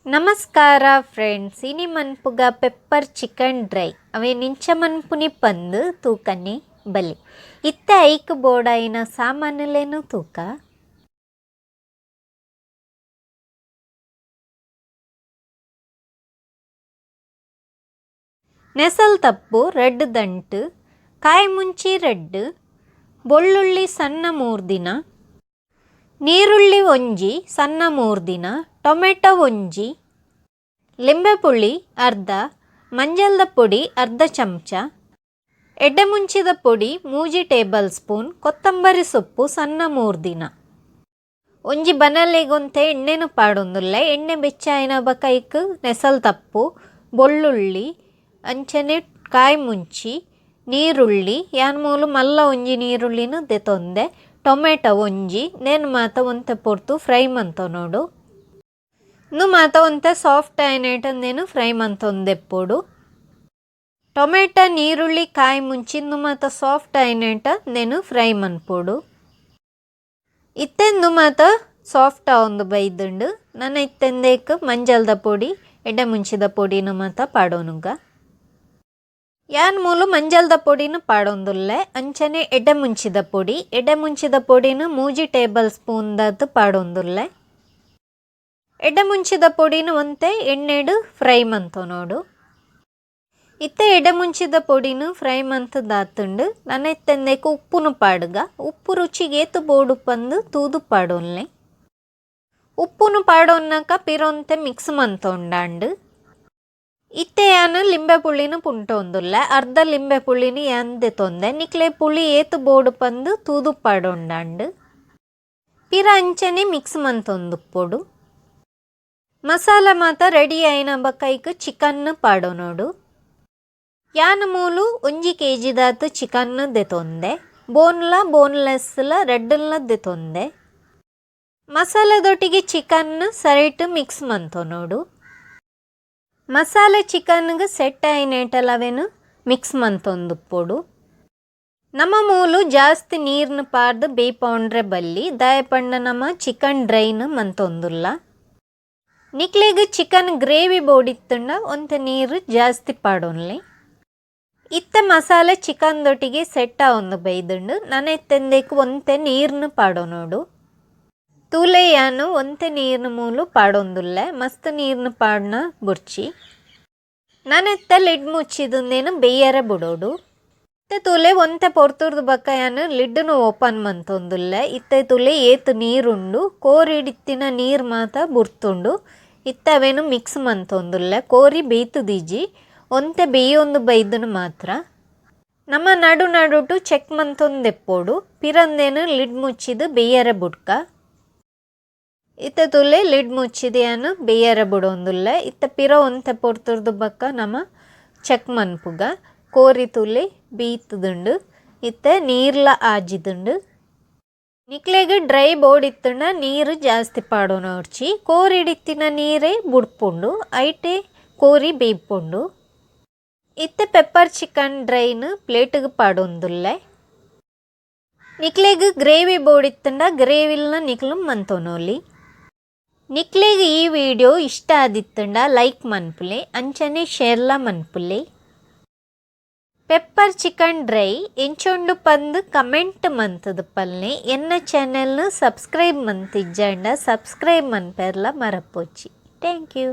ನಮಸ್ಕಾರ ಫ್ರೆಂಡ್ಸ್, ಇನಿ ಮನ್ಪುಗ pepper chicken dry ಅವೆ ನಿಂಚ ಮನ್ಪುನಿ ಪಂದು ತೂಕನೆ ಬಲಿ ಇತ್ತೆ ಐಕ್ ಬೋಡಾಯಿನ ಸಾಮಾನುಲೇನು ತೂಕ. ನೆಸಲ್ ತಪ್ಪು ರೆಡ್ ದಂಟು, ಕಾಯಿ ಮುಂಚಿ ರೆಡ್, ಬೊಳ್ಳುಳ್ಳಿ ಸಣ್ಣ ಮೂರ್ದಿನ, ನೀರುಳ್ಳಿ ಒಂಜಿ ಸಣ್ಣ ಮೂರ್ದಿನ, ಟೊಮೆಟೊ ಒಂಜಿ, ಲಿಂಬೆ ಪುಳಿ ಅರ್ಧ, ಮಂಜಲ್ದ ಪೊಡಿ ಅರ್ಧ ಚಮಚ, ಎಡ್ಡೆ ಮುಂಚಿದ ಪೊಡಿ 3 ಟೇಬಲ್ ಸ್ಪೂನ್, ಕೊತ್ತಂಬರಿ ಸೊಪ್ಪು ಸಣ್ಣ ಮೂರ್ದಿನ. ಒಂಜಿ ಬನಲೆಗೊಂತೆ ಎಣ್ಣೆನು ಪಾಡೊಂದುಲ್ಲ. ಎಣ್ಣೆ ಬೆಚ್ಚಾಯಿನ ಬಕೈಕ್ ನೆಸಲ್ ತಪ್ಪು, ಬೊಳ್ಳುಳ್ಳಿ, ಅಂಚನೆ ಕಾಯಿ ಮುಂಚಿ, ನೀರುಳ್ಳಿ, ಯಾನ್ ಮೂಲು ಮಲ್ಲ ಒಂಜಿ ನೀರುಳ್ಳಿನ ದೆತೊಂದೆ, ಟೊಮೆಟೊ ಒಂಜಿ, ನೇನು ಮಾತ ಒಂತೆ ಪೊರ್ತು ಫ್ರೈ ಮಂತೊನೊಡು. ನು ಮಾತ ಒಂತೆ ಸಾಫ್ಟ್ ಆಯಿನೇಟಂದೇನು ಫ್ರೈ ಮಂತೊಂದೆಪ್ಪೊಡು. ಟೊಮೆಟೊ, ನೀರುಳ್ಳಿ, ಕಾಯಿ ಮುಂಚಿ ನು ಮಾತ ಸಾಫ್ಟ್ ಆಯಿನೇಟ ನೇನು ಫ್ರೈ ಮನ್ಪೊಡು. ಇತ್ತೆಂದು ಮಾತ ಸಾಫ್ಟ್ ಆವೊಂದು ಬೈದುಂಡು. ನನ ಇತ್ತೆಂದೇಕ್ ಮಂಜಲ್ದ ಪೊಡಿ, ಎಡ್ಡೆ ಮುಂಚಿದ ಪೊಡಿನ ಮಾತ ಪಾಡೋನುಗ. ಯಾನ್ ಮೂಲು ಮಂಜಲ್ದ ಪೊಡಿನ ಪಾಡೊಂದುಲ್ಲೆ, ಅಂಚನೆ ಎಡ್ಡೆ ಮುಂಚಿದ ಪೊಡಿ. ಎಡ್ಡೆ ಮುಂಚಿದ ಪೊಡಿನ 3 ಟೇಬಲ್ ಸ್ಪೂನ್ ದಾತ್ ಪಾಡೊಂದುಲ್ಲೆ. ಎಡ್ಡೆ ಮುಂಚಿದ ಪೊಡಿನ ಒಂತೆ ಎಣ್ಣೆಡು ಫ್ರೈ ಮಂತೊನೊಡು. ಇತ್ತೆ ಎಡ್ಡೆ ಮುಂಚಿದ ಪೊಡಿನ ಫ್ರೈ ಮಂತ್ ದಾತುಂಡು. ನನ ಇತ್ತೆಂದೇಕ್ ಉಪ್ಪುನು ಪಾಡುಗ. ಉಪ್ಪು ರುಚಿಗೆ ಏತು ಬೋಡು ಪಂದು ತೂದು ಪಾಡೊನ್ಲೆ. ಉಪ್ಪುನು ಪಾಡೊನ್ನಕ ಪಿರೊಂತೆ ಮಿಕ್ಸ್ ಮಂತೊಂಡಾಂಡು. ಇತ್ತೆ ಯಾನ್ ಲಿಂಬೆ ಪುಳಿನ ಪುಂಟೊಂದುಲ್ಲೆ. ಅರ್ಧ ಲಿಂಬೆ ಪುಳಿನ ಯಾನ್ ದೆತೊಂದೆ. ನಿಕ್ಲೆ ಪುಳಿ ಏತು ಬೋಡು ಪಂದು ತೂದು ಪಾಡೊಂಡಾಂಡು. ಪಿರ ಅಂಚನೆ ಮಿಕ್ಸ್ ಮಂತೊಂದುಪ್ಪೊಡು. ಮಸಾಲ ಮಾತ ರೆಡಿ ಆಯಿನ ಬಕೈಕ್ ಚಿಕನ್ ಪಾಡೊನೊಡು. ಯಾನ್ ಮೂಲು 1 ಕೆಜಿ ದಾತ್ ಚಿಕನ್ ದೆತೊಂದೆ. ಬೋನ್ಲ ಬೋನ್ಲೆಸ್ಲ ರೆಡ್ಲ ದೆತೊಂದೆ. ಮಸಾಲೆದೊಟ್ಟಿಗೆ ಚಿಕನ್ ಸರಿಟ್ ಮಿಕ್ಸ್ ಮಂತೊನೊಡು. ಮಸಾಲೆ ಚಿಕನ್ಗೆ ಸೆಟ್ ಆಯಿನೇಟಲವೇನು ಮಿಕ್ಸ್ ಮಂತೊಂದುಪ್ಪೊಡು. ನಮ್ಮ ಮೂಲು ಜಾಸ್ತಿ ನೀರ್ನ ಪಾರ್ದು ಬೇಯ್ಪೌಂಡ್ರೆ ಬಲ್ಲಿ ದಾಯಪಂಡ ನಮ್ಮ ಚಿಕನ್ ಡ್ರೈನ್ ಮಂತೊಂದುಲ್ಲ. ನಿಕ್ಲೆಗ್ ಚಿಕನ್ ಗ್ರೇವಿ ಬೋಡಿತ್ತುಂಡ ಒಂತೆ ನೀರು ಜಾಸ್ತಿ ಪಾಡೊನ್ಲಿ. ಇತ್ತೆ ಮಸಾಲೆ ಚಿಕನ್ ದೊಟ್ಟಿಗೆ ಸೆಟ್ ಆವೊಂದು ಬೈದುಂಡು. ನನ ಇತ್ತೆಂದೇಕ್ ಒಂತೆ ನೀರ್ನ ಪಾಡೊನೊಡು. ತೂಲೆಯಾನು ಒಂತೆ ನೀರ್ನ ಮೂಲು ಪಾಡೊಂದುಲ್ಲೆ. ಮಸ್ತ್ ನೀರ್ನ ಪಾಡ್ನ ಬುರ್ಚಿ. ನನ ಇತ್ತೆ ಲಿಡ್ ಮುಚ್ಚಿದುಂದೇನು ಬೇಯರೆ ಬುಡೋಡು. ಇತ್ತೆ ತೂಲೆ ಒಂತೆ ಪೊರ್ತುರ್ದು ಬಕ್ಕ ಯಾನು ಲಿಡ್ನು ಓಪನ್ ಮಂತೊಂದುಲ್ಲೆ. ಇತ್ತೆ ತೂಲೆ ಏತ್ ನೀರುಂಡು. ಕೋರಿಡಿತ್ತಿನ ನೀರು ಮಾತ ಬುರ್ತುಂಡು. ಇತ್ತೆ ಅವೇನು ಮಿಕ್ಸ್ ಮಂತೊಂದುಲ್ಲೆ. ಕೋರಿ ಬೇಯ್ತುದಿಜ್ಜಿ, ಒಂತೆ ಬೇಯೊಂದು ಬೈದುನು ಮಾತ್ರ. ನಮ್ಮ ನಡು ನಡುಟು ಚೆಕ್ ಮಂತೊಂದೆಪ್ಪೊಡು. ಪಿರಂದೇನು ಲಿಡ್ ಮುಚ್ಚಿದು ಬೇಯರೆ ಬುಡ್ಕ. ಇತ್ತೆ ತೂಲೆ ಲಿಡ್ ಮುಚ್ಚಿದೆಯನ್ನು ಬೇಯರೆ ಬುಡೊಂದುಲ್ಲೆ. ಇತ್ತೆ ಪಿರ ಒಂತೆ ಪೊರ್ತುರ್ದು ಬಕ್ಕ ನಮ ಚೆಕ್ ಮನ್ಪುಗ. ಕೋರಿ ತೂಲೆ ಬೀತುದುಂಡು. ಇತ್ತೆ ನೀರ್ಲ ಆಜಿದುಂಡು. ನಿಕ್ಲೆಗ್ ಡ್ರೈ ಬೋಡಿತ್ತುಂಡ ನೀರು ಜಾಸ್ತಿ ಪಾಡೊನೊಡ್ಚಿ. ಕೋರಿಡಿತ್ತಿನ ನೀರೇ ಬುಡ್ಪುಂಡು. ಐಟೆ ಕೋರಿ ಬೇಯ್ಪುಂಡು. ಇತ್ತೆ ಪೆಪ್ಪರ್ ಚಿಕನ್ ಡ್ರೈನ್ ಪ್ಲೇಟ್ಗೆ ಪಾಡೊಂದುಲ್ಲೆ. ನಿಕ್ಲೆಗ್ ಗ್ರೇವಿ ಬೋಡಿತ್ತುಂಡ ಗ್ರೇವಿಲ್ನ ನಿಕ್ಲು ಮಂತೊನೊಲಿ. ನಿಕ್ಲೆಗ್ ಈ ವಿಡಿಯೋ ಇಷ್ಟ ಆದಿತ್ತುಂಡ ಲೈಕ್ ಮನ್ಪುಲೆ, ಅಂಚನೆ ಶೇರ್ಲ ಮನ್ಪುಲೆ. Pepper chicken dry ಎಂಚೊಂಡು ಪಂದು ಕಮೆಂಟ್ ಮಂತದ ಪಲ್ನೆ. ಎನ್ನ ಚಾನೆಲ್ನ ಸಬ್ಸ್ಕ್ರೈಬ್ ಮಂತಿಜ್ಜಂಡ ಸಬ್ಸ್ಕ್ರೈಬ್ ಮನ್ಪೆರ್ಲ ಮರಪೋಚಿ. Thank you.